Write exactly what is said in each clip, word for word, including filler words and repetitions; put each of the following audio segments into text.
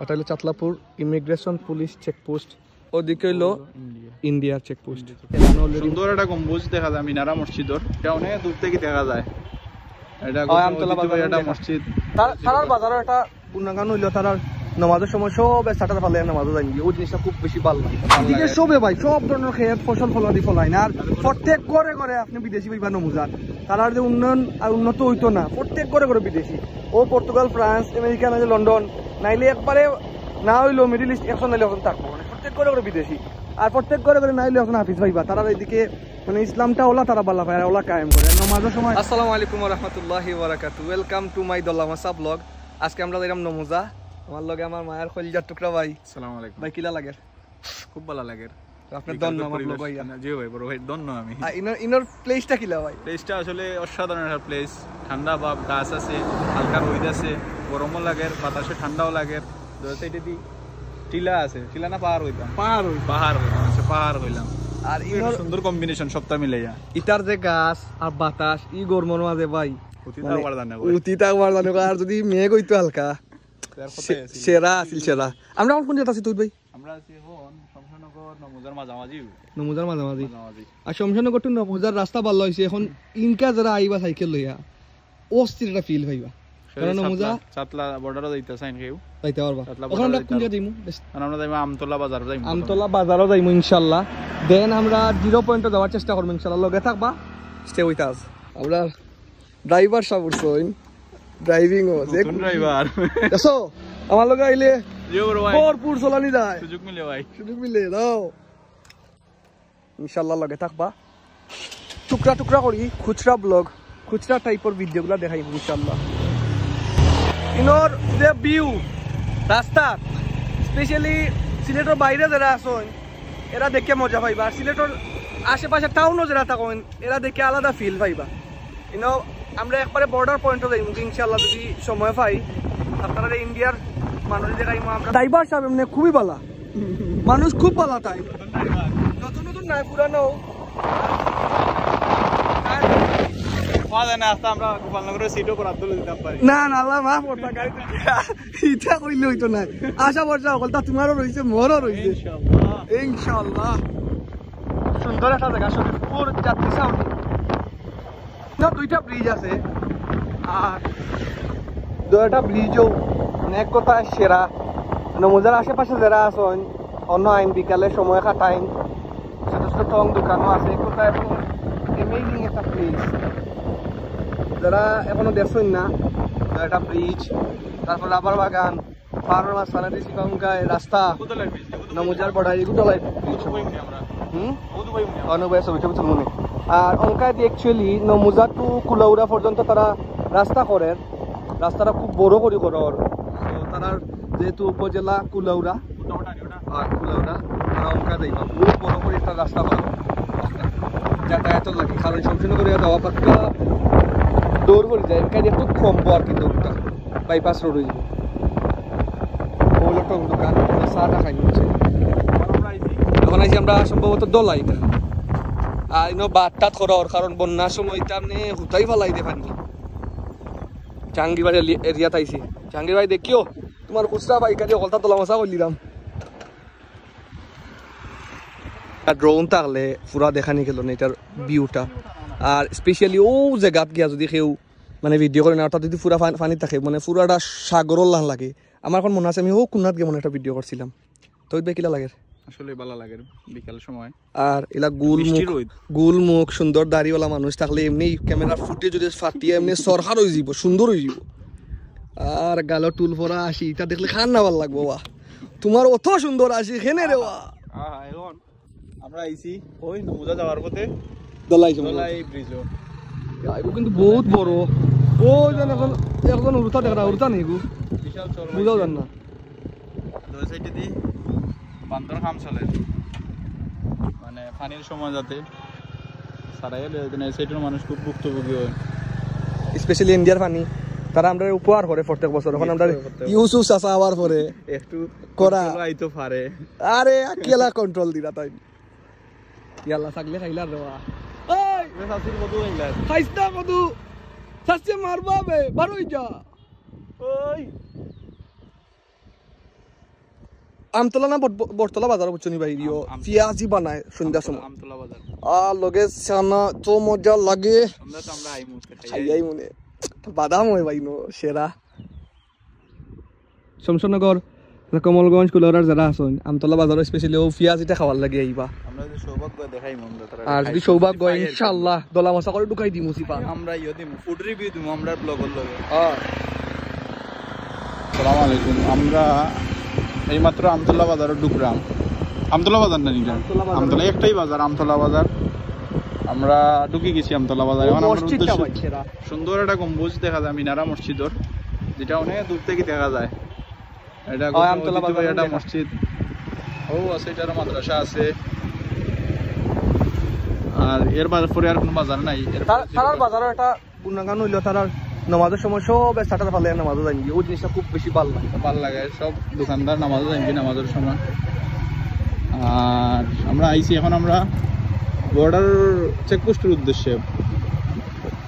ওটা হলো Chatlapur immigration police checkpost, ওদিকে হইলো ইন্ডিয়ার চেকপোস্ট। সুন্দর একটা গম্বুজ দেখা যায় মিনারা মসজিদর, এটা অনেক দূর থেকে দেখা যায়। এটা হয়, আমতলা ঐতিহ্যবাহী বাজারে একটা দেখা। মসজিদ। তার- তারার বাজারও একটা গুণাগান হইলো, তারার নামাজের সময় সবে শাটার ফালে নামাজও যায়নি, ওই জিনিসটা খুব বেশি ভালো লাগে। এদিকে সবে ভাই, সব ধরনের খেত ফসল ফলাদি ফলাইন, আর প্রত্যেক ঘরে ঘরে আপনি বিদেশি পাইবা নমুজার। তারার যে উন্নয়ন আর উন্নত হইতো না, প্রত্যেক ঘরে ঘরে বিদেশি। ও পর্তুগাল, ফ্রান্স, আমেরিকা, নাইলে লন্ডন, নাইলে একবারে না হইলেও মিডল ইস্ট, এখন নাইলে এখন থাকবো, মানে প্রত্যেক ঘরে ঘরে বিদেশি। আর প্রত্যেক ঘরে ঘরে না হইলেও এখন হাফিজ পাইবা। তারার এইদিকে মানে ইসলামটা ওলা তারা বালা পায়, আর ওলা কায়েম করে। আর নমাজের সময় আসসালামু আলাইকুম ওয়া রাহমাতুল্লাহি ওয়া বারাকাতুহু। Welcome to my দল্লা মাসা ব্লগ। আজকে আমরা যাইরাম নমুজা। আমার লগে আমার মায়ের কলিজার টুকরা ভাই। আসসালামু আলাইকুম। ভাই, কিলা লাগের? খুব ভালো লাগের। আপনি ধন্য আমার ব্লগ ভাইয়া। জি ভাই, বড় ভাই, ধন্য আমি। আর ইনোর, ইনোর প্লেসটা কিলা ভাই? প্লেসটা আসলে অসাধারণ একটা প্লেস। ঠান্ডা ভাব, গাছ আছে, হালকা রোদ আছে, গরমও লাগের, বাতাসে ঠান্ডাও লাগের। দুই সাইডে দি টিলা আছে, টিলা না পাহাড় কইতাম? পাহাড় কইতাম। পাহাড় কইলাম, আচ্ছা, পাহাড় কইলাম। আর খুব ইনোর সুন্দর কম্বিনেশন সবটা মিলাইয়া। ইতার যে গাছ আর বাতাস, ই গরমর মাঝে ভাই, অতীত মানে, আবার জানা করে। অতীত আবার জানে, আর যদি মেঘ হইতো হালকা, তার কথাই সে- আছে। সেরা আছিল সেরা। আমরা এখন কোন জায়গাত আছি তুই ভাই? আমরা আছি এখন শমশেরনগর নমুজার মাঝামাঝি। নমুজার মাঝামাঝি। মাঝামাঝি। আর শমশেরনগর টু নমুজার রাস্তা ভালা হইছে, এখন ইনকা যারা আইবা সাইকেল লইয়া, অস্থির একটা ফিল পাইবা। কারণ নমুজা চাতলা, চাতলা বর্ডারও যাইতা চাইন কেউ। যাইতে পারবা। চাতলা ওখানে আমরা বর্ডারও কোন যাইতে জায়গা যাইমু? বেশ, আর আমরা যাইমু আমতলা বাজার যাইমু। আমতলা বাজারও যাইমু ইনশাল্লাহ। দেন আমরা জিরো পয়েন্টও যাওয়ার চেষ্টা করবো ইনশাল্লাহ। লগে থাকবা, স্টে উইথ আস। আমরা ড্রাইভার সাহেব উঠছইন, ড্রাইভিং ও যে নতুন ড্রাইভার। দেখছো, আমার লগে আইলে জিও বড় ভাই। ভরপুর চলানি যায়, সুযোগ মিলে ভাই। সুযোগ মিলে দাও। ইনশাল্লাহ লগে থাকবা, টুকরা টুকরা করি খুচরা ব্লগ, খুচরা টাইপর ভিডিওগুলা দেখাইমু ইনশাল্লাহ। ইনোর যে ভিউ রাস্তার, স্পেশালি সিলেটর বাইরে যারা আছইন, এরা দেখে মজা পাইবা। আর সিলেটর আশেপাশে টাউনও যারা থাকইন, এরা দেখে আলাদা ফিল পাইবা। ইনো আমরা একবারে বর্ডার পয়েন্টও যাইমু ইনশাল্লাহ, যদি সময় পাই। আপনারা ইন্ডিয়ার মানুষ দেখাইমু আমরা। ড্রাইভার সাহেব এমনি খুবই ভালা, মানুষ খুব ভালা তাই। নতুন নতুন নাই, পুরানো। পাওয়া যায় না, আস্তে আমরা গোপালনগরের সিটও করার তুলে দিতাম পারি। না না, আল্লাহ মাফ করতা, গাড়ি তো ইচ্ছা করলে হইতো না। আশা ভরসা হকল তা তোমারও রইছে, মোরও রইছে। ইনশাআল্লাহ। ইনশাআল্লাহ। সুন্দর একটা জায়গা, শরীফপুর যাত্রী ছাউনি। না, দুইটা ব্রিজ আছে, আর দুইটা ব্রিজও মানে এক কথায় সেরা। নমুজার আশেপাশে যারা আছইন, অন্য আইন বিকালে সময় কাটাইন, ছোট ছোট টং দোকানও আছে, এক কথায় অ্যামেজিং একটা প্লেস। যারা এখনো দেখছইন না, দুইটা ব্রিজ, তারপর রাবার বাগান, পাহাড়র মাঝখানে দিছি বাউঙ্গায় রাস্তা, নমুজার বর্ডার, এগুলো লাই দিছি। হুম? অনুবাই ছবি টবি তুলমুনে। আর অনকায় দি actually নমুজা to কুলাউড়া পর্যন্ত তারা রাস্তা করের, রাস্তাটা খুব বড় করি করের। তো তারার যেহেতু উপজেলা কুলাউড়া, আর কুলাউড়া, তারা অনকায় দেখবা, বহুত বড় করি একটা রাস্তা করের। যাতায়াতর লাগি, কারণ শমশেরনগর যাওয়া পাক্কা দৌড় করি যায়, এখানে একটু কম আর কি দৌড়টা। বাইপাস রোড হইব। ওগুলো একটা দোকান, আমরা চা টা খাই হচ্ছে। এখন আইছি আমরা সম্ভবত দোলাই না। আর ইনো বাদ টাত করা ওর, কারণ বন্যার সময় ইতা আপনি হুতাই ফালাই দে পানি। জাহাঙ্গীরবাড়ি এলি-, এরিয়াত আইছি। জাহাঙ্গীরবাড়ি দেখিও, তোমার খুচরা পাইকারি হকলতা দলা মশা করলিলাম। আর ড্রোন থাকলে পুরা দেখানি গেল না এটার ভিউটা। আর স্পেশালি ও জায়গাত গিয়া যদি কেউ মানে ভিডিও করে না, অর্থাৎ যদি পুরা ফান-, পানি থাকে, মানে পুরাটা সাগরর লান লাগে। আমার এখন মনে আছে আমি ও কুনাত গিয়ে মনে একটা ভিডিও করছিলাম। তো ওই কিলা লাগে? আসলে ভালো লাগে বিকাল সময়। আর এলা গুল মিষ্টি মুখ, রোদ। গুল মুখ, সুন্দর দাড়িওয়ালা মানুষ থাকলে এমনি ক্যামেরার ফুটেজ যদি ফাটিয়া এমনি সরকার হয়ে যাব, সুন্দর হয়ে যাব। আর গালো টুল পরা আশি, এটা দেখলে খান না ভালো লাগবো বা। তোমার অত সুন্দর আশি, খেনে রে বা। আহা, এখন আমরা আইছি ওই নমুজা যাওয়ার পথে দলাই জঙ্গল। দলাই ব্রিজও। ইয়া, এগু কিন্তু বহুত বড়। ও যেন একজন, একজন উড়তা দেখা, উড়তা নেই গো। বিশাল চর বুঝাও যান না। দুই সাইডে দি বান্দর কাম চলে, মানে পানির সময় যাতে সারাই হলে এই সাইডের মানুষ খুব ভুক্তভোগী হয়। স্পেশালি ইন্ডিয়ার পানি, তারা আমরা উপহার করে প্রত্যেক বছর। এখন আমরা উপহার করতে হবে। ইউসুফ চাচা আবার পরে একটু করা। চলো আইতো পারে। আরে আকিলা কন্ট্রোল দিরা তাই। ইয়াল্লা, ছাগলে খাইলা রে বা। এই, শাশুড়ি মধু খাইলা। খাইস না মধু। শাস্তি মারবা বে, বারোই যা। ওই। আমতলা না বট-, বটতলা বাজার বুঝছো নি ভাই? ইয়ো, আম-, আমতলা। পিয়াজি বানায় সন্ধ্যার সময়। আমতলা বাজার। আর লগে চানা তো মজা লাগে। আমরা তো আমরা আইমু, খাইয়া খাইয়াই আইমু। মনে। বাদাম হয় ভাই নো, সেরা। শমশেরনগর, কমলগঞ্জ, কুলাউড়ার যারা আছইন, আমতলা বাজারো specially ও পিয়াজিটা খাওয়ার লাগি আইবা। আমরা যদি সৌভাগ্য দেখাইমু আমরা তারা আর যদি খাইতে সৌভাগ্য, পাই আর কি। ইনশাআল্লাহ, দলা মশা করে ঢুকাই দিমু সিপা। আমরা ইয়ে দিমু, food review দিমু আমরা vlog-র লগে। হ্যাঁ। আসসালামু আলাইকুম। আমরা এইমাত্র আমতলা বাজারো ঢুকলাম। আমতলা বাজার না নিলাম? আমতলা বাজার। আমতলা একটাই বাজার, আমতলা বাজার। আমরা ঢুকি গেছি আমতলা বাজার। ও এখন আমরা মসজিদটা উদ্দেশ্য ভাই সেরা। সুন্দর একটা গম্বুজ দেখা যায় মিনারা মসজিদর, যেটা অনেক দূর থেকে দেখা যায়। এটা হয়, আমতলা বাজার একটা দেখা। মসজিদ। ও আছে, এটা আরো মাদ্রাসা আছে। আর এর বাজার পরে আর কোনো বাজার নাই। এর তার, পরে তারার বাজারও একটা গুণাগান হইলো, তারার নামাজের সময় সব shutter ফালে নামাজও যাইন গিয়ে। ওই জিনিসটা খুব বেশি ভালো লাগে। ভালো লাগে, সব দোকানদার নামাজও যাইন গিয়ে নামাজের সময়। আর আমরা আইছি এখন আমরা border checkpost-এর উদ্দেশ্যে।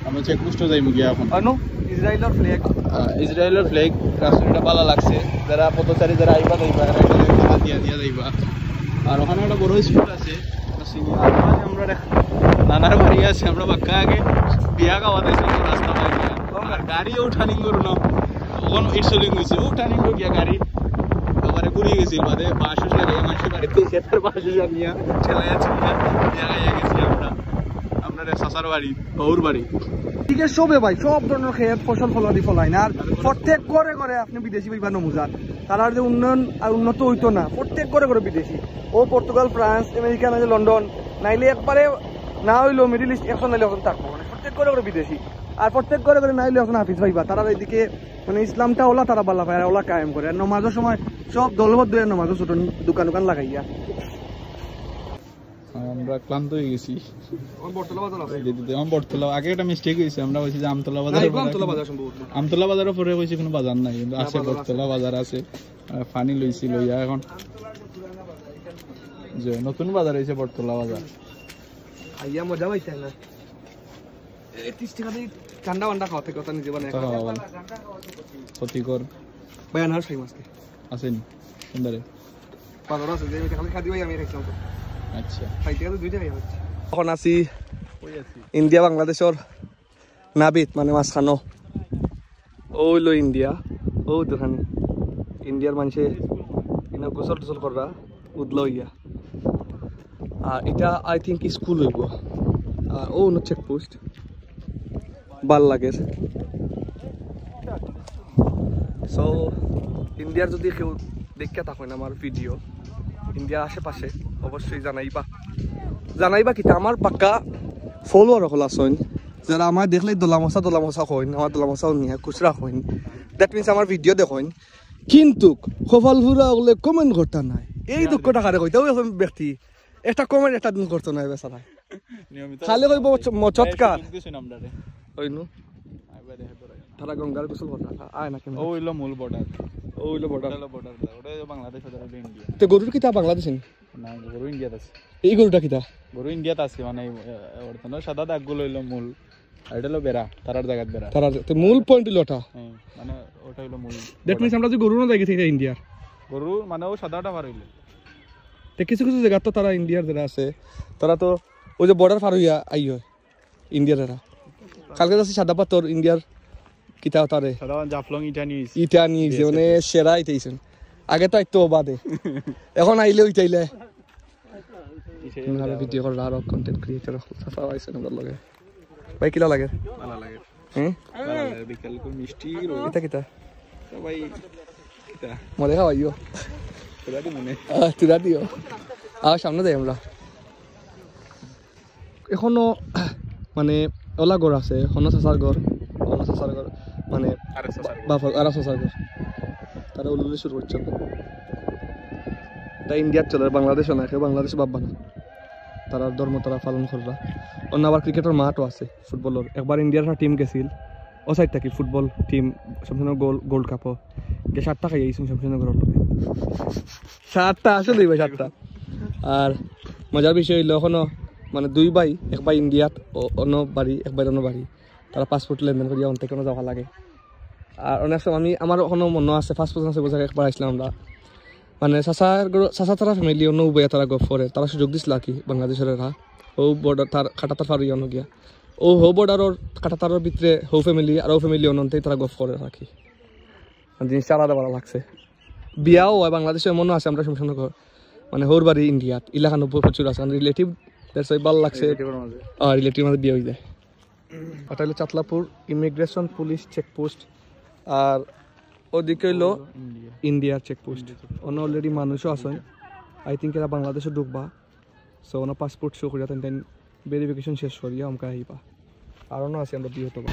আমরা checkpost-ও যাইমু গিয়া এখন। অনু, ইসরায়েলর flag। আহ, ইসরায়েলর flag, রাস্তাটা ভালা লাগছে। যারা পথচারী, যারা আইবা যাইবা, এরা এটা দেখে হাত দিয়া দিয়া যাইবা। আর ওখানে একটা বড় school আছে, আর ওখানে আমরা এক নানার বাড়ি আছে, আমরা বাক্কা আগে বিয়া খাওয়াতে রাস্তা পাই না। আর গাড়িও turning করলো, তখন ইটসলিং হয়েছে, ও turning গিয়া গাড়ি একবারে ঘুরে গেছিল, বাদে বাঁশ উশ লাগাইয়া মানুষের বাড়িতে এসে তার বাঁশ উশ আনিয়া ঠেলাইয়া ছিলা দিয়া আইয়া গেছি আমরা। আমরা রে চাচার বাড়ি, বউর বাড়ি। ঠিক আছে, সবে ভাই, সব ধরনের খেত ফসল ফলাদি ফলাইন। আর প্রত্যেক ঘরে ঘরে আপনি বিদেশি পাইবা নমুজাত। তারার যে উন্নয়ন আর উন্নত হইতো না, প্রত্যেক ঘরে ঘরে বিদেশি। ও পর্তুগাল, ফ্রান্স, আমেরিকা, নাইলে লন্ডন, নাইলে একবারে না হইলেও মিডল ইস্ট, এখন নাইলে এখন থাকবো। মানে প্রত্যেক ঘরে ঘরে বিদেশি। আর প্রত্যেক ঘরে ঘরে না হইলেও এখন হাফিজ পাইবা। তারা এদিকে মানে ইসলামটা ওলা তারা বালা পায়, আর ওলা কায়েম করে। আর নমাজের সময় সব দলবদ্ধ হয়ে নমাজও ছোট দোকান দোকান লাগাইয়া। আমরা ক্লান্ত হয়ে গেছি। আমার বটতলা বাজার আছে। এই যে দিদি, আমার বটতলা, আগে একটা mistake হয়েছে, আমরা বলছি যে আমতলা বাজার না, এগুলো বলে আমতলা এখন বাজার সম্ভবত। আমতলা বাজারও পরে কইছি কোনো বাজার নাই, কিন্তু না, আছে, বাজার আছে। বটতলা বাজার আছে। আহ, পানি লইছি, লইয়া এখন যে নতুন বাজার হয়েছে বটতলা বাজার। আইয়া মজা পাইতে না। এই ত্রিশ টাকা দিয়ে ঠান্ডা ওয়ান্ডা খাওয়া থেকে কথা নিজে বানায় কথা খাওয়া। খাওয়া বলে। ক্ষতিকর। ভাই, আনারস খাই মাছকে। আসেনি? সুন্দরে। বাজারও আছে, যে আমি খালি খাদি ভাই আমি খাইছিলাম তো। আচ্ছা। খাইতে গেলে দুইটা খাই হচ্ছে। এখন আছি ওই আছি। ইন্ডিয়া বাংলাদেশর নাবিত, মানে মাঝখানো। ও হইলো ইন্ডিয়া, ও দোকানে। ইন্ডিয়ার মানুষে ইনো গোসল টোসল কররা, উদলা হইয়া। আর এটা, I think, স্কুল হইব। আর ও হইলো চেকপোস্ট। ভাল লাগে। So, ইন্ডিয়ার যদি কেউ দেখিয়া থাকইন আমার ভিডিও, ইন্ডিয়ার আশেপাশে, অবশ্যই জানাইবা। জানাইবা কিতা, আমার পাক্কা ফলোয়ার অকল আছইন, যারা আমায় দেখলেই দোলামশা, দোলামশা কইন, আমার দোলামশা নিয়া খুচরা কইন। That means আমার ভিডিও দেখইন, কিন্তু কপাল ফুরা অকলে কমেন্ট করতা নায়। এই দুঃখটা কারে কইতা, ওই এখন ব্যক্তি একটা কমেন্ট একটা দিন করতো নায় বেচারা। নিয়মিত খালি কইব চ-, ম-, চটকার। সুযোগ দিছইন আমরারে। ওই নু। আইবা দেখে তোরা। তারা গঙ্গার গোসল করতা, আয় না কেন? ও হইলো মূল বর্ডার। ও হইলো বর্ডার। ওটা হইলো বর্ডার, ওটা হইলো বাংলাদেশ, ওটা হইলো ইন্ডিয়া। তে গরুর কিতা বাংলাদেশে নি? না, গরু ইন্ডিয়াত আছে। এই গরুটা কিতা? গরু ইন্ডিয়াত আছে, মানে, এই, এ, ওর তো না, সাদা দাগগুলো হইলো মূল। আর এটা হইলো বেড়া, তারার জায়গাত বেড়া। তারার, তো মূল পয়েন্ট হইলো ওটা। হ্যাঁ, মানে, ওটা হইলো মূল That means বর্ডার। আমরা যে গরু না যাই গেছি, এটা ইন্ডিয়ার। গরু, মানে, ও সাদাটা পার হইলে। তো কিছু কিছু জায়গা তো তারা ইন্ডিয়ার যারা আছে, তারা তো ওই যে বর্ডার পার হইয়া আই হয় ইন্ডিয়ার এরা। কালকে যাচ্ছি সাদা পাথর ইন্ডিয়ার কিতা তারে। সাদা পাথর জাফলং ইটা নিয়ে আইছি। ইটা নিয়ে আইছে, মানে সেরা ইটা আইছেন। আগে তো আইতো বাদে। এখন আইলে ওইটাইলে। কিসে ভালো যাওয়া ভিডিও করলে আরো কন্টেন্ট ক্রিয়েটর চাচা আইছেন আমার লগে। ভাই, কিলা লাগে? ভালো লাগে। হ্যাঁ? ভালো লাগে, বিকাল করে মিষ্টি রোদ। এটা কিতা? তো ভাই, কিতা? মজা খাওয়াইও। তোরা দি মনে। আহ, তোরা দিও। আর সামনে যাই আমরা। এখনো মানে ওলা ঘর আছে, হনো চাচার ঘর, হনো চাচার ঘর, মানে আরেক চাচার ঘর। বাফ-, আরেক চাচার ঘর। তারা উলুলি শুরু করছে। তাই ইন্ডিয়ার চলে, বাংলাদেশও না, কেউ বাংলাদেশ ভাববা না। তারা ধর্ম তারা পালন কররা। অন্য আবার ক্রিকেটের মাঠও আছে, ফুটবলের। একবার ইন্ডিয়ার একটা টিম গেছিল, ও সাইড থাকি ফুটবল টিম, শমশেরনগর গোল-, গোল্ড কাপও। গিয়া সাতটা খাইয়া আইছইন শমশেরনগরের লগে। সাতটা, আসলেই ভাই সাতটা। আর মজার বিষয় হইলো, এখনো মানে দুই ভাই, এক ভাই ইন্ডিয়াত, ও-, অন্য বাড়ি, এক ভাই অন্য বাড়ি। তারা পাসপোর্ট লেনদেন করিয়া অন থেকে অনো যাওয়া লাগে। আর অনেক সময় আমি, আমার এখনো মনে আছে, পাসপোর্ট আছে, বোঝা একবার আইছিলাম আমরা। মানে চাচার ঘর, চাচা তারা ফ্যামিলি অন্য উবাইয়া তারা গফ করে, তারা সুযোগ দিছিল আর কি বাংলাদেশর এরা। ও বর্ডার তার কাটাতার ফারু ইয়ানো গিয়া। ও হো বর্ডারর কাটাতারর ভিতরে হো ফ্যামিলি আর ও ফ্যামিলি অন্যতেই তারা গফ করে আর কি। মানে জিনিসটা আলাদা ভালা লাগছে। বিয়াও হয় বাংলাদেশে, এমনও আছে আমরা শুনশন কর, মানে হৌর বাড়ি ইন্ডিয়াত, ইলাখান প্রচুর আছে, মানে রিলেটিভ, দ্যাটস ওয়াই ভালা লাগছে। রিলেটিভর মাঝে। আর রিলেটিভর মাঝে বিয়া হয়ে যায়। এটা হলো চাতলাপুর ইমিগ্রেশন পুলিশ চেকপোস্ট, আর ওদিকে হইলো ইন্ডিয়ার চেকপোস্ট। অন্য অলরেডি মানুষও আছেন, আই থিঙ্ক এরা বাংলাদেশে ঢুকবা। সো ওনার পাসপোর্ট শো করিয়া তাই তাই ভেরিফিকেশন শেষ করিয়া আমকা আইবা। আর অন্য আছি আমরা বৃহত্তর।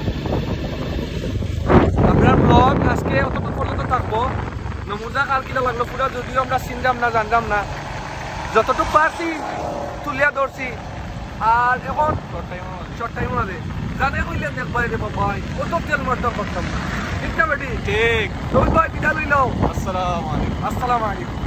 আপনার ব্লগ আজকে অতটুকু পর্যন্ত থাকবো। নমুনা কার কিলা লাগলো পুরা, যদিও আমরা চিনলাম না, জানলাম না, যতটুকু পারছি তুলিয়া ধরছি। আর এখন শর্ট টাইম আছে, জানে কইলে দেখবাই রে বাবা, অত তেল মারতাম পারতাম না। ঠিক না বেটি? ঠিক। রবি ভাই বিদায় লইলাও। আসসালামু আলাইকুম। আসসালামু আলাইকুম।